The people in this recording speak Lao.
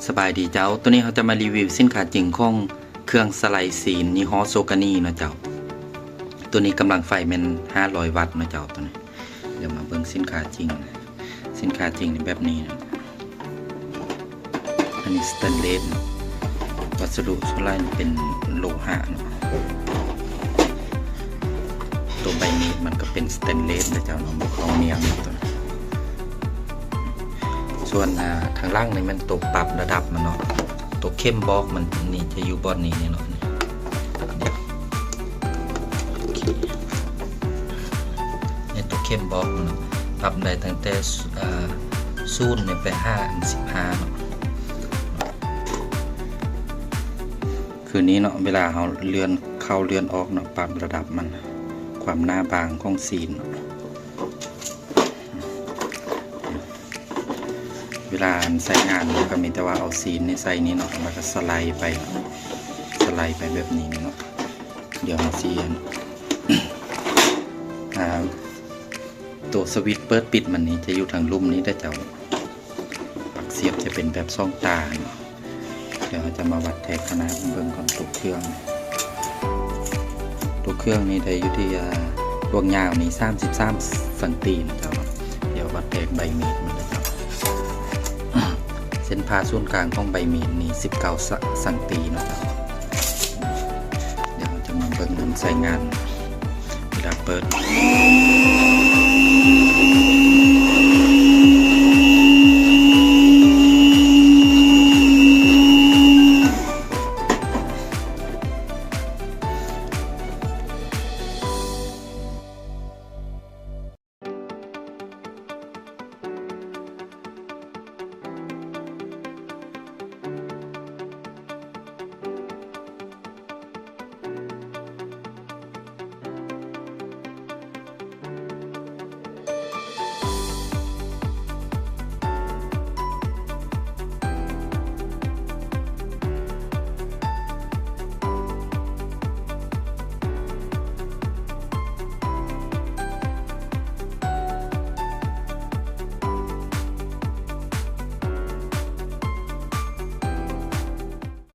ສະບາຍດີເຈົ້າ, ໂຕນີ້ເຮົາຈະມາຣີວິວສິນຄ້າຈິງຂອງເຄື່ອງສະໄລຊີນຍີ່ຫໍ້ໂຊການີເນາະເຈົ້າ. ໂຕນີ້ກຳລັງໄຟແມ່ນຫ້າຮ້ອຍວັດເນາະເຈົ້າ. ໂຕນີ້ ດຽວມາເບິ່ງສິນຄ້າຈິງ, ສິນຄ້າຈິງນີ້ແບບນີ້ເນາະ. ອັນນີ້ສະແຕນເລດເນາະ, ວັດສະດຸສ່ວນຫຼາຍເປັນໂລຫະເນາະ. ໂຕໃບມີດມັນກໍເປັນສະແຕນເລດເນາະເຈົ້າເນາະ, ບໍ່ເຂົ້າໜຽມເນາະ. ສ່ວນ ອ່າ ທາງຫຼັງນີ້ແມ່ນໂຕປັບລະດັບມັນເນາະ, ໂຕເຂັມບອກມັນນີ້ຈະຢູ່ບ່ອນນີ້ເນາະ. ໂອເຄ ໃນໂຕເຂັມບອກມັນເນາະ, ປັບໄດ້ຕັ້ງແຕ່ ອ່າ ສູນນີ້ໄປຫາ ອັນ ສິບຫ້າເນາະ. ຄືນີ້ເນາະ, ເວລາເຮົາເລື່ອນເຂົ້າເລື່ອນອອກເນາະ, ປັບລະດັບມັນ, ຄວາມໜາບາງຂອງຊີນ. ເວລາອັນໃຊ້ງານ ເຮົາກໍມີແຕ່ວ່າເອົາຊີນນີ້ໃສ່ນີ້ເນາະ, ແລ້ວກໍສະໄລໄປ, ສະໄລໄປແບບນີ້ເນາະ. ດຽວເຮົາຊິອັນ ອ່າ ໂຕສະວິດເປີດປິດມັນນີ້ຈະຢູ່ທາງລຸ່ມນີ້ເດີເຈົ້າ. ປາກສຽບຈະເປັນແບບສອງຕາເນາະ. ດຽວເຮົາຈະມາວັດແທກຂະໜາດເບິ່ງກ່ອນ. ໂຕເຄື່ອງ ໂຕເຄື່ອງນີ້ໄດ້ຢູ່ທີ່ ອ່າ ລວງຍາວນີ້ສາມສິບສາມຊັງຕີນເຈົ້າ. ດຽວວັດແທກໃບມີດມັນເດີເຈົ້າ. ເສັ້ນຜ່າສູນກາງຂອງໃບມີດນີ້ສິບເກົ້າຊັງຕີນເນາະເຈົ້າ. ດຽວເຮົາຈະມາເບິ່ງໃຊ້ງານເວລາເປີດ.